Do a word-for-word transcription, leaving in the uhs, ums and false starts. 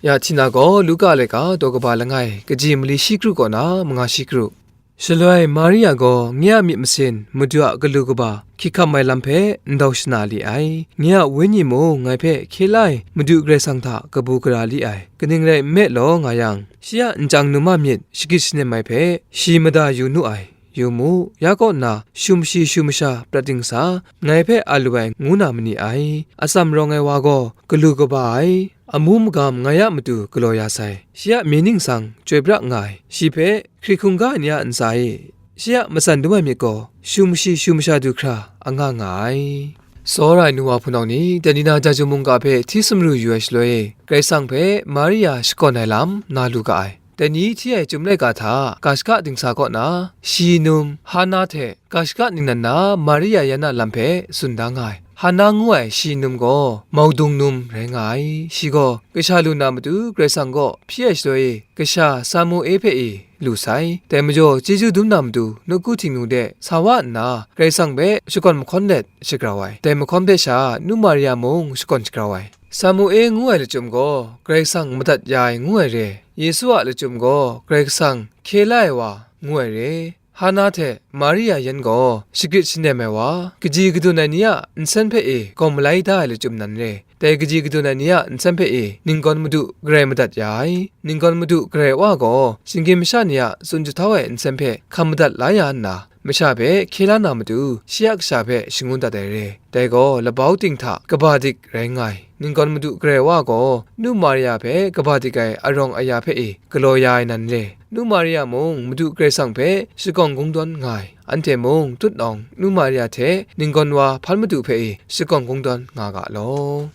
Ya htina gaw Luka laika daw kaba langai, kaji mali shi kru kaw na manga shi kru. Shaloi Maria gaw nye a myit masin Madu a galu kaba hkyi hkam ai lam hpe ndau shana li ai. Nye a wenyi mung ngai hpe hkye la ai Madu Karai Kasang hta kabu gara li ai. Kaning rai nme law nga yang, shi a nchyang num a myit shagrit shanem ai hpe shi mada yu nu ai. Yu mu, ya kaw nna, shu mashi shu masha prat dingsa, ngai hpe a lu ai, ngu na ma ni ai? Atsam rawng ai wa gaw, galu kaba ai, amu magam ngai a matu galaw ya sai. Shi a mying ningsang chyoi pra nga ai. Shi hpe hkri hkungga ai ni a ntsa e, shi a matsan dum ai myit gaw, shu mashi shu masha du hkra anga nga ai. Tsawra ai nu wa hpunau ni, dai ni na Jaju mungga hpe hti sumru yu ai shaloi, Karai Kasang hpe Maria shakawn ai lam na lu ga ai. Dai ni hti ai Chyum laika hta ga shaka dingsa kaw na, shi num, Hana hte ga shaka ningnan na Maria yan a lam hpe tsun da nga ai. Hana ngu ai shi num gaw maudung num rai nga ai. Shi gaw kasha lu na matu Karai Kasang kaw hpyi ai shaloi e, kasha Samu-e hpe e lu sai. Dai majaw, chyeju dum na matu nawku Htingnu de sa wa nna, Karai Kasang hpe shakawn mahkawn let shagrau ai. Dai mahkawn hpe sha, nu Maria mung shakawn shagrau ai. Samu-e ngu ai lachyum gaw Karai Kasang madat ya ai ngu ai re. Yesu a lachyum gaw Karai Kasang hkye la ai wa ngu ai re. Hana hte Maria yan gaw shagrit shanem ai wa, kaji kadun ai ni a nsen hpe e gaw malai da ai lachyum nan re. Dai kaji kadun ai ni a nsen hpe e ninggawn Madu Karai madat ya ai. Ninggawn Madu Karai Wa gaw shinggyim masha ni a tsun jahtau ai nsen hpe hkam madat la ya nna, masha hpe hkye la na matu, shi a kasha hpe shangun dat ai re. Dai gaw labau ting hta kaba dik rai nga ai. Ninggawn Madu Karai Wa gaw nu Maria hpe kaba dik ai arawng aya hpe e galaw ya ai nan re. Nu Maria mung Madu Karai Kasang hpe shakawn kungdawn nga ai. Anhte mung tutnawng nu Maria hte ninggawn wa hpan madu hpe e shakawn kungdawn nga ga law.